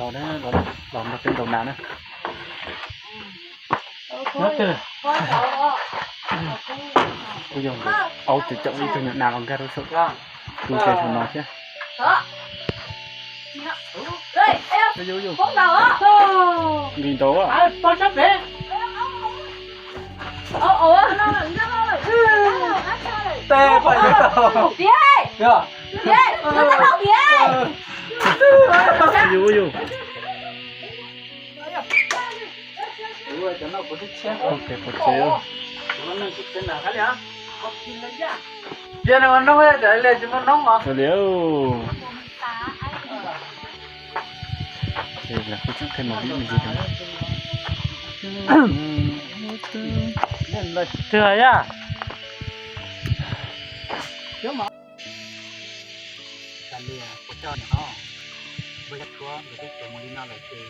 Los na, los, los nrog peb ntaus nas na. Kuj yog aub caum caum ib tug nyuam nas los nkag rau saum, tu ntses saum no thiab. Nqis ntaus. Yus, yus. Ua pov tseg. Cia no noob, li tsis muaj noob os. Li, lawv kuj tseem qhia movie me ntsis no. Twg yam? Xav li puas coj no, npawg Yaj Tshuab nkawd twb tseem mus li no lawm ces,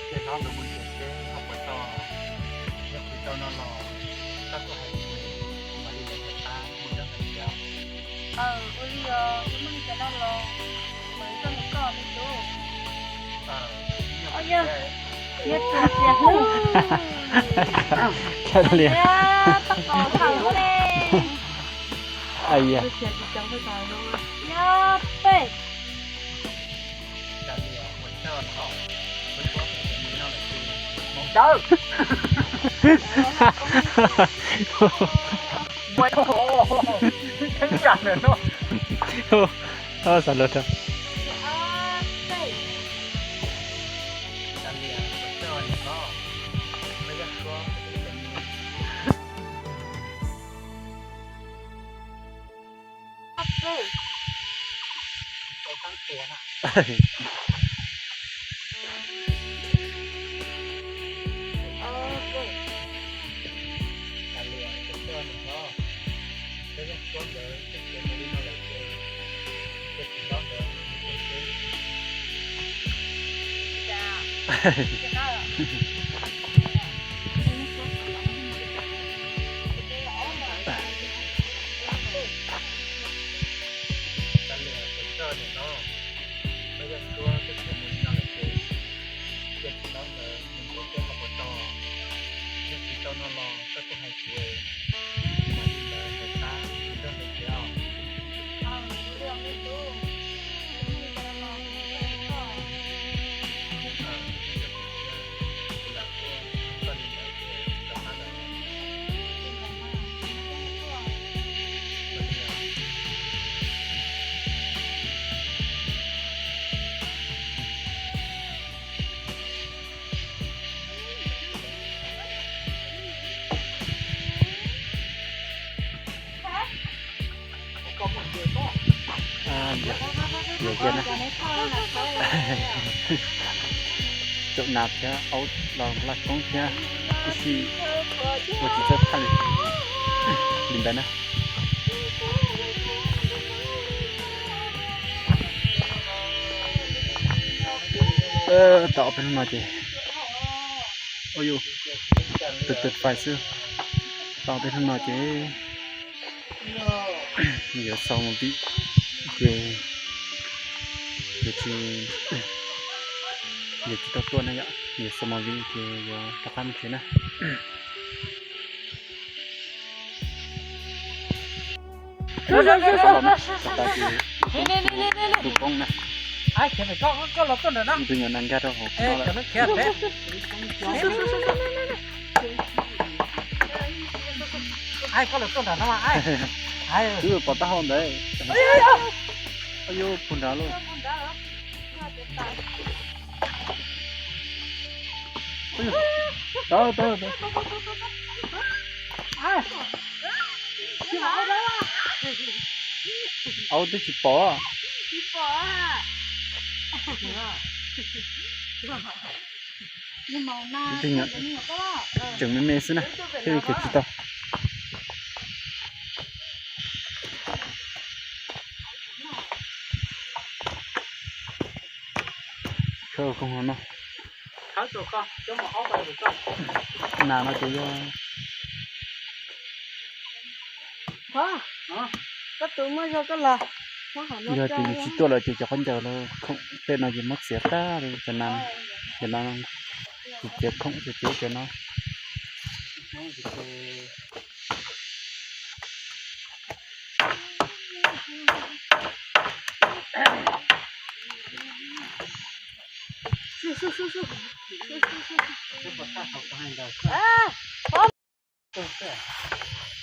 cia hlob nkawd mus ntsia seb ho puas tau, yog tsis tau no los koj kuj hais kuv, kuv mam li mus nrhiav pab mus nrog nkawd ntsia. Ua li os, yog muaj li cas no los mam li tuaj nrog koj me tub. Yog tsuas tias hu. Koj li. Toj qos hawm ne. Yog peb. Xav lus rau. Yog tiag na, caum nas thiab aub los laj koob thiab ib si ua tsis txawj thaj li, li ntawd na. Tau ob peb hnub no ces, ua yus tus tus fais xwb. Tau ob peb hnub no ces yuav xaus movie ces yuav tsis, yuav tsis tau tuaj na yom, yuav xaus movie ces yuav rov qab mus tsev na. Tus poob na, tus nyuam nas nkag rau hauv no lawm. Twb pov taub hau ntawd. Yus puag nrad lauj. Aub twb tsis pom. Tseem me me xwb na, thiaj li khiav tsis tau. Khawb koog no. Nas no ces yog koj tus muaj zog koj los. Yog tias yus tsis tuaj lawm ces cov khaub ncaws lawm khoom tej no ces muab txiav tag li cov na, cov no tsis txiav khoom ces txiav cov no.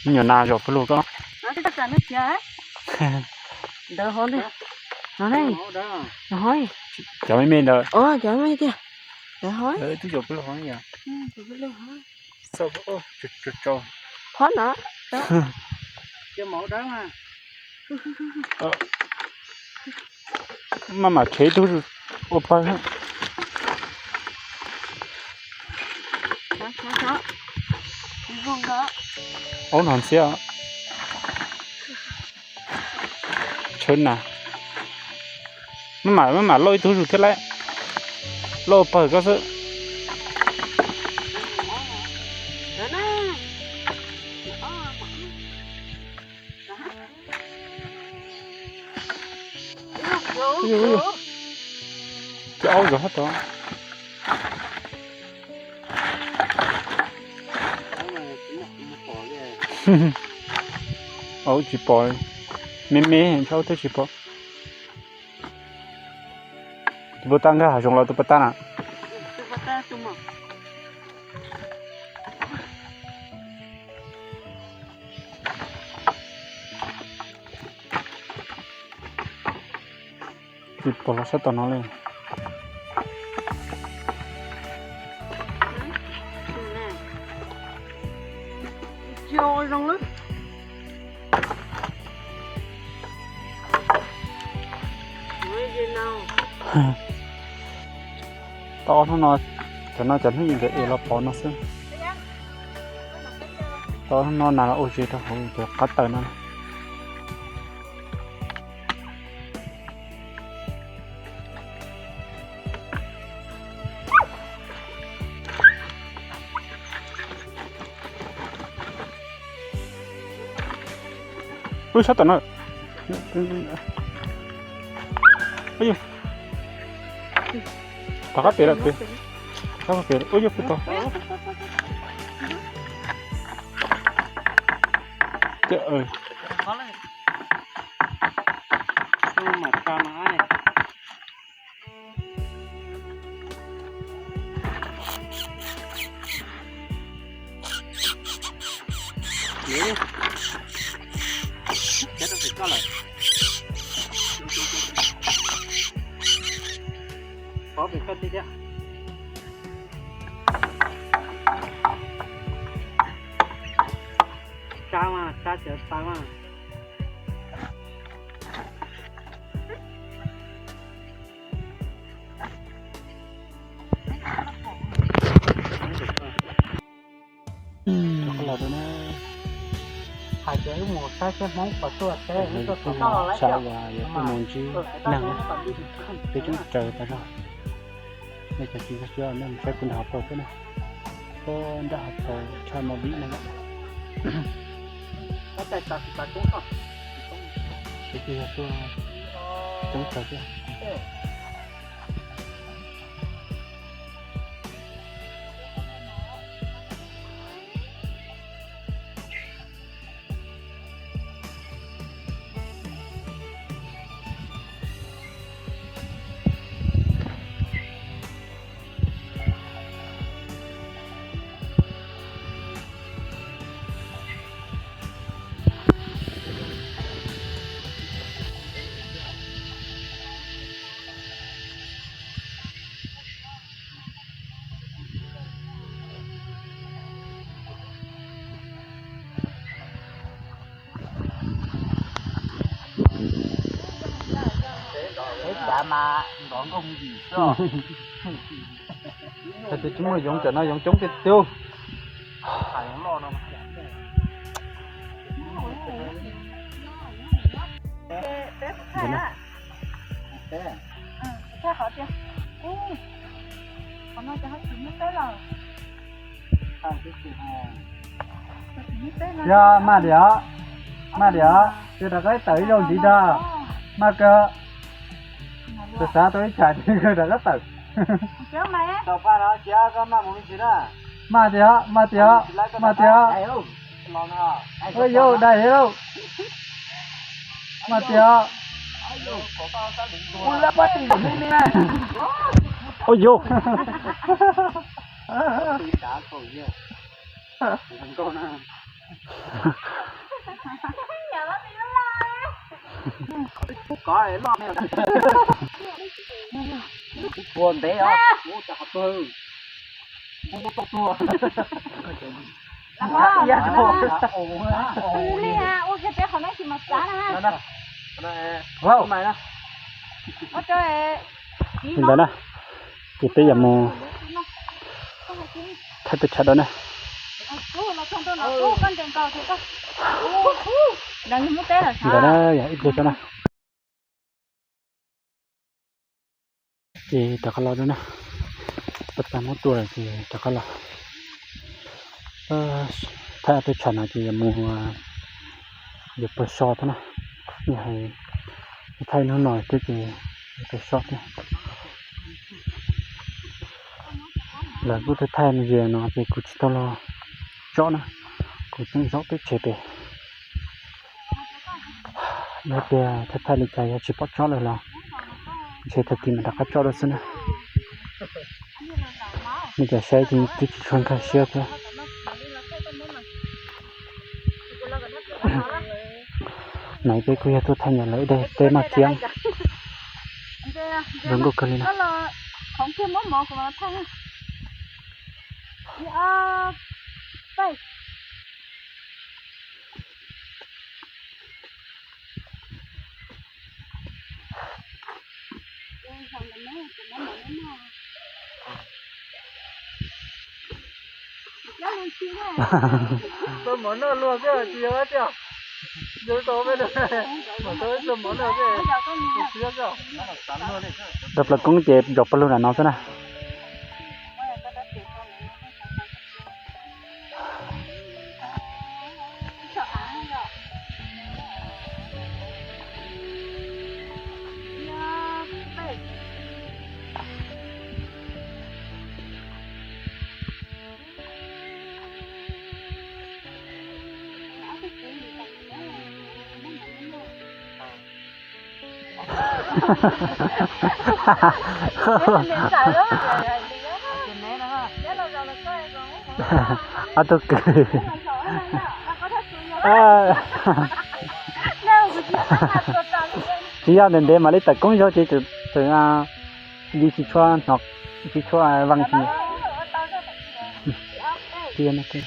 Nyuam nas zom pawg lug koj. Ntawd hov, no ne, no hov. Cov me me ntawd. Cov me me tiag. Ntawd hov. Twb zom pawg lug hov yom. Hov no. Maj mam khev ib tug ua pawg. Aub no ntxiab. Tshawb na. Maj mam, maj mam lauj ib tug zus thiab lauj. Lauj ua pawg koj xwb. Cov aub zov hab tod. Aub tsis pom, me me ntshaub thiab tsis pom. Tus puas tau nkag hav zoov los tus puas tau na? Tsis pom los sab tom no li. Tau ob hnub no, cov no cov hnub yim nkawd es los pov no xwb. Tau ob hnub no nas los ua zes rau hauv cov qab taws no. Ub, sab tom no. Tom qab pem lawm pem. Tom qab pem lawm. Ub, yog pem tod. Pov pem koj thiab. Tsa mas, tsa cov tsa mas. Hais tias wb mus saib seb Hmoob puas tuaj seb wb tuaj txog saib uas yuav tuaj mus ntsib neeg na, peb coob raws tas zog. Nej cov tsis nkag siab nej mus saib puag nram hauv paus xwb na, puag nram hauv paus tshaj movie na. Peb twb yog tuaj coob raws xwb. Peb cav mas nkov nkoog yim xwb. Hais tias tsis muaj yoov, tam no yoov coob tiag tiag. Yog maj diam, maj diam, twb rov qab tawm ib zaug ntxiv tag. Maj kawg, xav xav tau ib tsam ces kawg rov qab tawm. Maj tiag, maj tiag, maj tiag. Ua yau dais lauj. Maj tiag. Ua yau. Li ua kiag peb qhov no tsis mas xav na. Li ntawd na, ces peb yuav mus thaij peb tshav dua na. Ntawd na, yog ib pliag xwb na. Ces rov qab los dua na. Pas tas muab tua lawm ces rov qab los. Thaij peb tshav no ces yuav mus, yuav pawg so thiab na. Yog hais thaij hnub no xwb ces yuav pawg so thiab. Lawv kuj thaij thaij me ntsis no ces kuv tsis tau los tsom na, kuv tseem zaum teb tsev pem. Yog tias thaij thaij li cas yog tsis pom tsob lawm los ntshe tag kis mam rov qab tsom dua xwb na. Nej cov saib ces twb tsis tshua nkag siab thiab. Nov peb kuj yog tuaj thaij nyob lawv ib daim teb maj kiab zoo nkauj kawg li na. Rau plaws koob ces zov pawg lug nram no xwb na. Ob tug kwv. Tsis yog ntev ntev mam li tawm koob zaug ces txawm li tsis tshua hnov, tsis tshua vee tsis.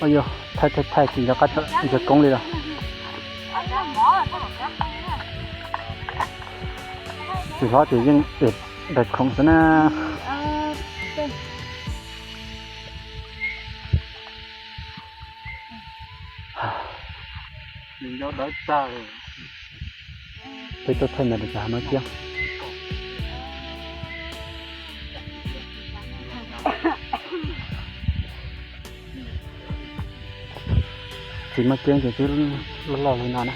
Ua yog thaij thaij thaij tsis nco qab tsom ntsia koob li los. Tsis hlob ces yeej daws khoom xwb na. Peb tuaj thaij ntawd ces hav maj kiab. Txiv maj kiab ces twb loj loj li no na.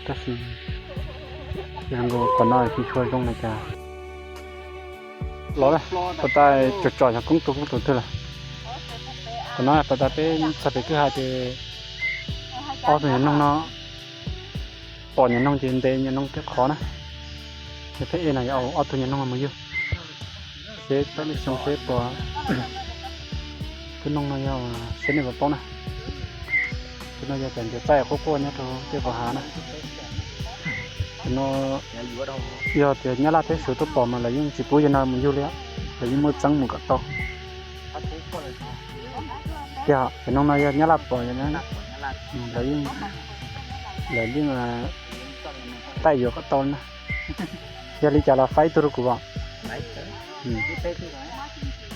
Tab sis zoo nkaus qhov no tsis tshua zoo li cas. Los, pas tas tsom tsom xyov koob tus koob tus twg lawm. Qhov no pas tas peb txog pem kwj ha ces ob tug nyuag noog no, pom nyuag noog ces ntes nyuag noog tej qhov na. Ces peb ev no yog ob tug nyuag noog mus yug, seb tau lwm xyoo seb puas, tus noog no yog seb nej puas paub na. Tus no yog cov ntsuag txaij quaj quaj nyob rau tej vos hav na. No yog tias Nyab Laj peb suav tuaj pom mas lawv yeej tsis pub yawg no mus yug li, lawv yeej muaj txeeb mus kom tau. Tiag, cov no no yog Nyab Laj pom, lawv yeej, lawv yeej taij yuav kom tau na. Yog li cas los faib tug rau kuv os.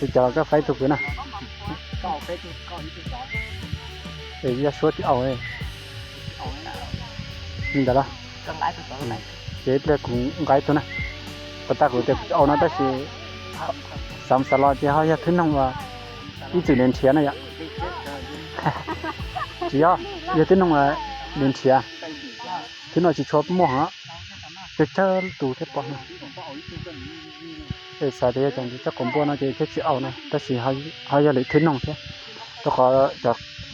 Li cas los koj faib tug kuv na. Es yog suab tib au li ntawd los. Ces ib pliag kuv nqa ib tug na. Pas tas kuv tias kuv tsis au no tab sis xav xav los ces ho yog thwb noog uas ib txwm li nrhiav na yom. Tsis yog, yog thwb noog li nrhiav, thwb no tsis tshua muaj heev, tsawg tsawg tus thiaj pom no. Es xav tias yog cov ntsis txawj quas npua no ces thiaj tsis au no tab sis ho yog lwm thwb noog thiab. Rau qhov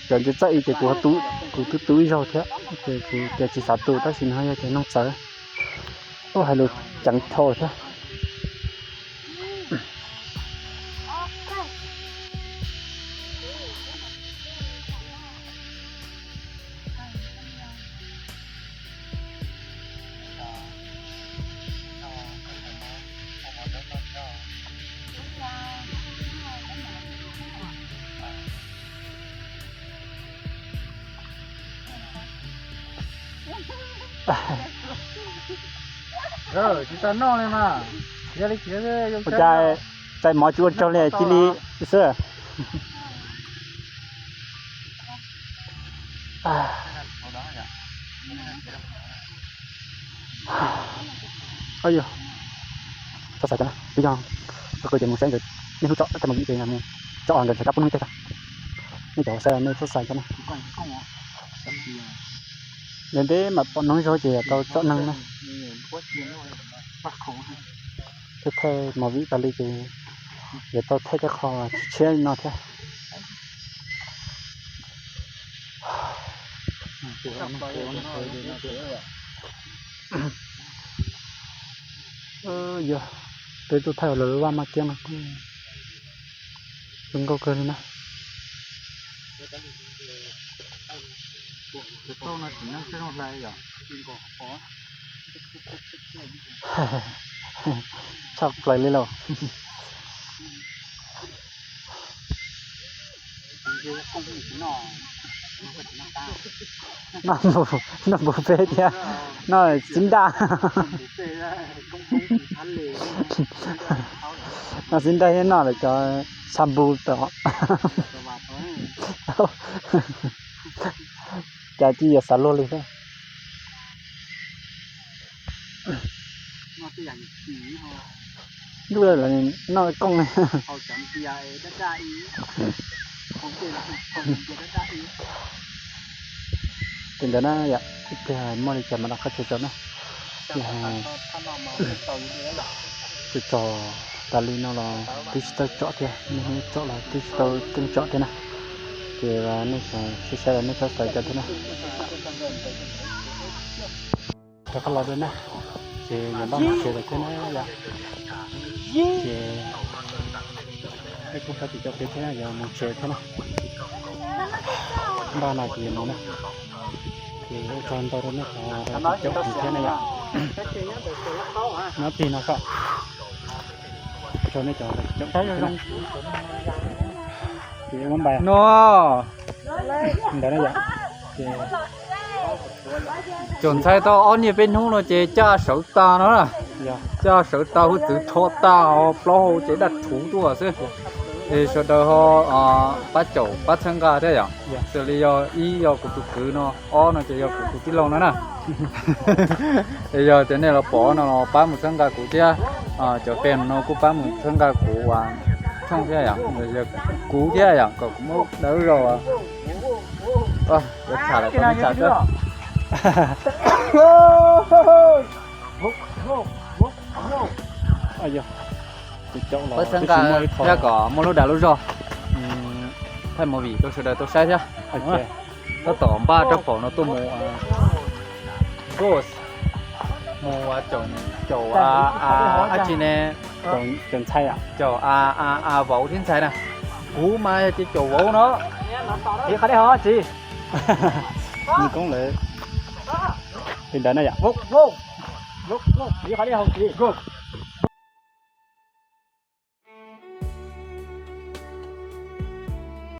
cov ntsis txawj ib ces kuv, kuv twb tu ib zaug thiab, ces kuv tias tsis xav tu tab sis nws ho yog cov noog txawv. Ua hais lus ceev dhau thiab. Tsis tau noj li mas. Ua cas txais mov tsis ua tsaug li cia li xwb. Txhob xav cov no, twb yog koj ces mus saib nkawd, niaj hnub tsom tej mus vim ces mus tsom nkawd ntshe kab pub neeg tej tso. Nej cov saib nej txhob xav cov no. Ntev ntev mam pom noog zaug ces tau tsom neeg na. Thiab thaij movie tas li ces yuav tau thaij tej qho tshiab tshiab no thiab. Yog peb tuaj thaij lawv lub vaj maj kiab no kuj zoo nkauj kawg li na. Tshaj plaws li lauj. Noj npus peb thiab, noj txiv nraj. Noj txiv nraj thiab noj lawm cov xab npus tom. Cas cia yuav xav luag li thiab. Ntuj, noj kooj. Ces ntawd na yom, ib pliag muaj li cas mam rov qab tso tso na. Ces tso tso tas li no los twb tsis tau tsom thiab, niaj hnub tsom los twb tsis tau keej tsom thiab na. Ces nej saib saib los nej txhob xav cov thiab na. Rov qab los dua na, ces yuav npaj mus tsev lawm thiab na yom. Ces peb kuj tau tsis caum peb thiab, yuav mus tsev thiab na. Npaj no ces yuav mus na. Ces ua tsaug ntau rau nej cov tsis caum kuv thiab na yom. Nyob tig no xwb. Ua tsaug nej cov tsis caum kuv thiab na. Ces ua npaj no ntawd na yom. Ces caum ntxhais tau ob niag peb hnub no ces caj sawv tag no na. Caj sawv tag, hwj txwv rho tag, plaub hau ces daj rhuv tuaj xwb. Es sawv daws ho pab caum pab txhawb nqa thiab yom. Xws li yog ib yog kuv tus kwv no, ob no ces yog kuv tus tij laug no na. Es yog tias nej los pom no los pab mus txhawb nqa kuv thiab. Cov fans no kuj pab mus txhawb nqa kuv ua tshooj thiab yom, kuv thiab yom, kom kuv muaj dawb zog. Yuav tham lawm tau me ntsis xwb. Pab txhawb nqa thiab kom muaj lub dag lub zog, thaij movie rau sawv daws tau saib thiab. Tab tom npaj rab phom no tuaj mus Ghost, mus caum, caum dab tsi ne, caum ntxhais, caum a a vauv thiab ntxhais na. Kuv mas yog ces caum vauv no. Qhov dej ho tsis, nws koob lawm. Li ntawd na yom. Txiv, qhov li haus txiv.